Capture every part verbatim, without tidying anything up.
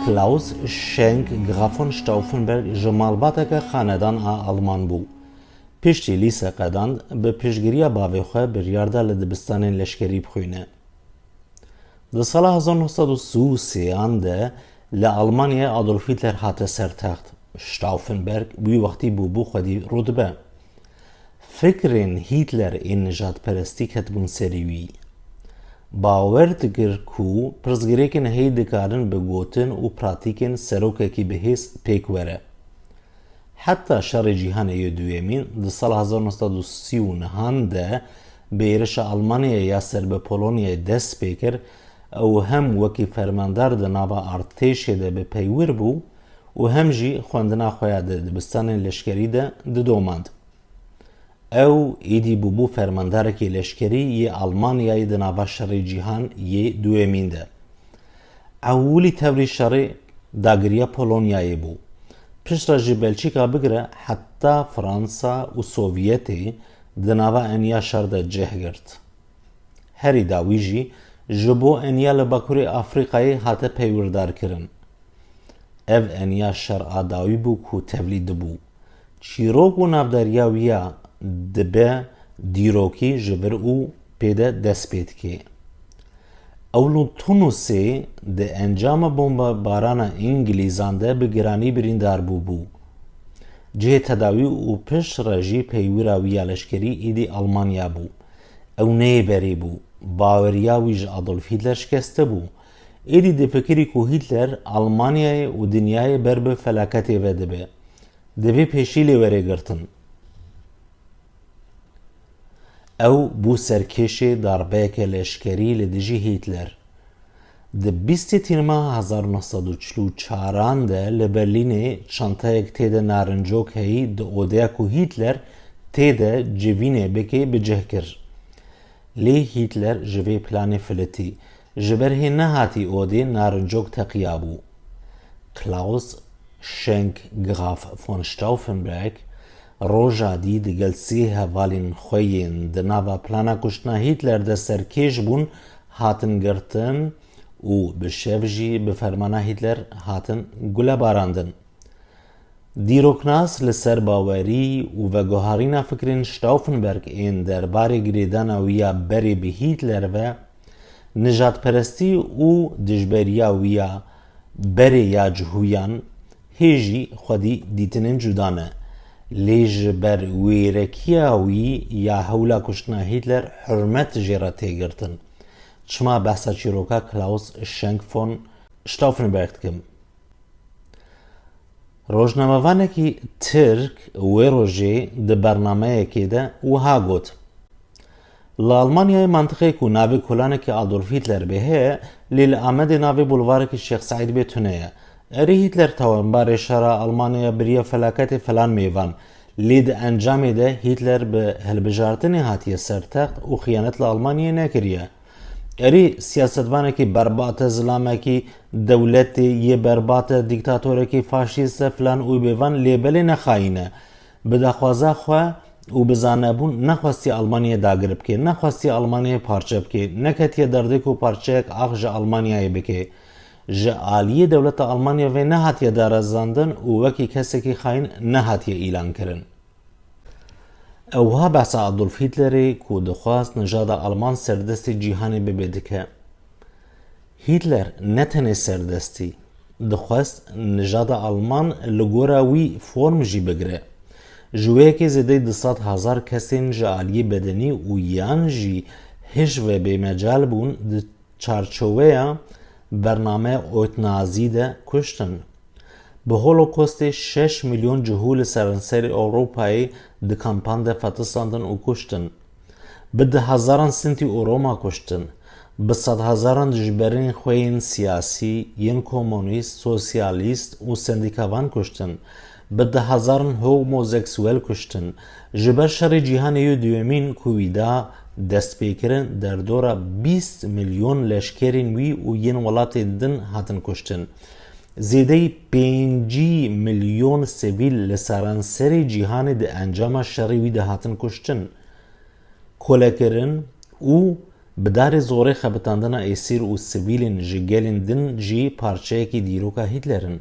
Klaus Schenk Graf von Stauffenberg ji malbateke xanedan a Alman bû. Piştî lîse qedand, bi piştgiriya bavê xwe biryar da li dibistanên leşkerî bixwîne. Di sala hezar neh sed û sî û sêyan de li Almanyayê Adolf Hitler hate ser text. Stauffenberg wî wextî bûbû xwedî rûdibe. Fikrên Hitler ên nijadperestî ketibûn serî wî. Bawer dikir ku pirsgirêkên heyî dikarin bi gotin û pratîkên serokekî bihêz pêk were. Heta Şerê Cîhanê yê Duyemîn di sala hezar neh sed û sî û nehan de bi êrişa Almanyayê ya ser bi Polonyayê dest pê kir, ew hem wekî fermandar di nava artêşê de bi peywir bû û hem jî xwendina xwe ya di dibistanên leşkerî de didomand. Ew êdî bûbû fermandarekî leşkerî yê Almanyayê di nava Şerê Cîhan yê Duyemîn de. Ewilî tevlî şerê dagiriya Polonyayê bû. Piştre ji Belçîka bigire heta Fransa û Sovyetê di nava eniya şer de cih girt. Herî dawî jî ji bo eniya li Bakurê Afrîkayê hate peywirdarkirin. Ev eniya şer a dawî bû ku tevlî dibû. Çîrok û navdariya wî ya dibe dîrokî ji vir û pê de dest pê dike. Ewlû Tunusê di encama bombebarana Îngilîzan de bi giranî birîndar bûbû. Cihê tedawî û piştre jî peywira wî ya leşkerî êdî Almanya bû. Ew neyê berê bû. Baweriya wî ji Adolf Hitler şikeste bû. Êdî difikirî ku Hitler Almanyayê û dinyayê ber bi felaketê ve dibe. Divê pêşî lê were girtin. Ew bû serkêşê darbeyeke leşkerî li dijî Hitler. Di bîstê Tîrmeha hezar neh sed û çil û çaran de li Berlînê çanteyek tê de narincok heyî di odeya ku Hitler tê de civînê bike bi cih kir. Lê Hitler ji vê planê filitî. Ji ber hê nehatî odê narincok teqiyabû. Klaus Schenk Graf von Stauffenberg roja dî digel sê hevalên xwe yên di nava plana kuştina Hitler de serkêş bûn hatin girtin û bi şev jî bi fermana Hitler hatin gulebarandin. Dîroknas li ser bawerî û veguherîna fikrên Stauffenberg ên derbarê girêdana wî ya berê bi Hitler ve, nijadperestî û dijberiya wî ya berê ya cihûyan hê jî xwedî dîtinên cuda ne. Lê ji ber wêrekiya wî ya hewla kuştina Hitler hurmet jê re tê girtin. Çima behsa çîroka Klaus Schenk von Stauffenberg dikim? Rojnamevanekî Tirk wê rojê di bernameyekê de wiha got, Li Almanyayê mantiqê ku navê kolanekî Adolf Hitler bê heye, lê li Amedê navê bulvarekî Şêx Seîd bê tune ye. Erê Hitler tawanbarê şera Almanyaya biriye felaketê filan mêvan, lê di encamê de Hitler bi hilbijartinê hatiye ser text û xiyanet li Almanyayê nekiriye. Erê siyasetvanekî berbat e, zilamekî dewletê yê berbat e, dîktatorekî faşîst e filan û bêvan, lê belê ne xayîn e. Bi daxwaza xwe û bi zanebûn nexwestiye Almanyayê dagir bike, nexwestiye Almanyayê parçe bike, neketiye derdê ku parçeyek ax ji Almanyayê bike. Ji aliyê dewleta Almanya vê nehatiye darazandin û wekî kesekî xayîn nehatiye îlan kirin. Ew wiha behsa Adolf Hitlerê ku dixwest nijada Alman serdestê cîhanê bibe dike. Hitler ne tenê serdestî, dixwest nijada Alman li gora wî form jî bigire. Ji wê yekê zêdeyî du sed hezar kesên ji aliyê bedenî û yan jî hişve bêmecal bûn di çarçoweya bername Eutnazî de kuştin. Bi Holokostê şeş milyon cihû li seranserê Ewropayê di kampan de fetisandin û kuştin. Bi di hezaran Sintî û Roma kuştin. Bi sedhezaran dijberên xwe yên siyasî, yên komunîst, sosyalîst û sendîkavan kuştin. Bi di hezaran homoseksuel kuştin. Ji ber Şerê Cîhanê yê Duyemîn ku wî da destpêkirin, derdora bîst milyon leşkerên wî û yên welatên din hatin kuştin. Zêdeyî pêncî milyon sivîl li seranserê cîhanê di encama şerê wî de hatin kuştin. Kolekirin û Bi darê zorê xebitandina êsîr û sivîlên ji gelên din jî parçeyekî dîroka Hîtler in.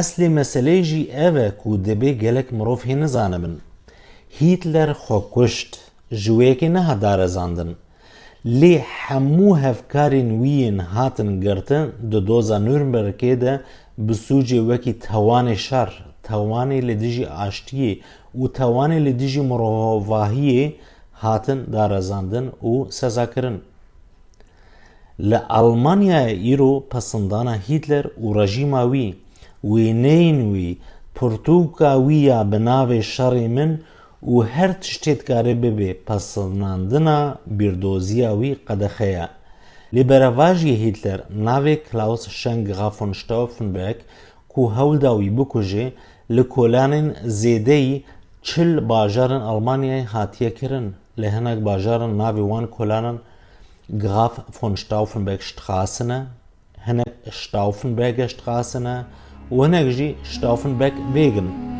Eslê meseleyê jî ev e ku dibê gelek mirov hê nizanibin. Hîtler xwe kuşt, ji wê yekê nehat darezandin. Lê hemû hevkarên wî yên hatin girtin di doza Nûrnbergê de bi sûcê wekî tewanê şer, tewanê li dijî aştiyê û tewanê li dijî mirovahiyê hatin darezandin û sezakirin. Li Almanyayê îro pesindana Hîtler û rejîma wî, wêneyên wî, pirtûka wî ya bi navê Şerê Min û her tiştê dikare bibe pesindandina bîrdoziya wî qedexe ye. Lê berevajiyê Hîtler navê Klaus Schenggraf von Stauffenberg ku hewl da wî bikuje, li kolanên zêdeyî çil bajarên Almanyayê hatiye kirin. Li hinek bajaran navê wan kolanan Graf von Stauffenberg Straße ne, hinek Stauffenberger Straße ne û hinek jî Stauffenberg Wegen.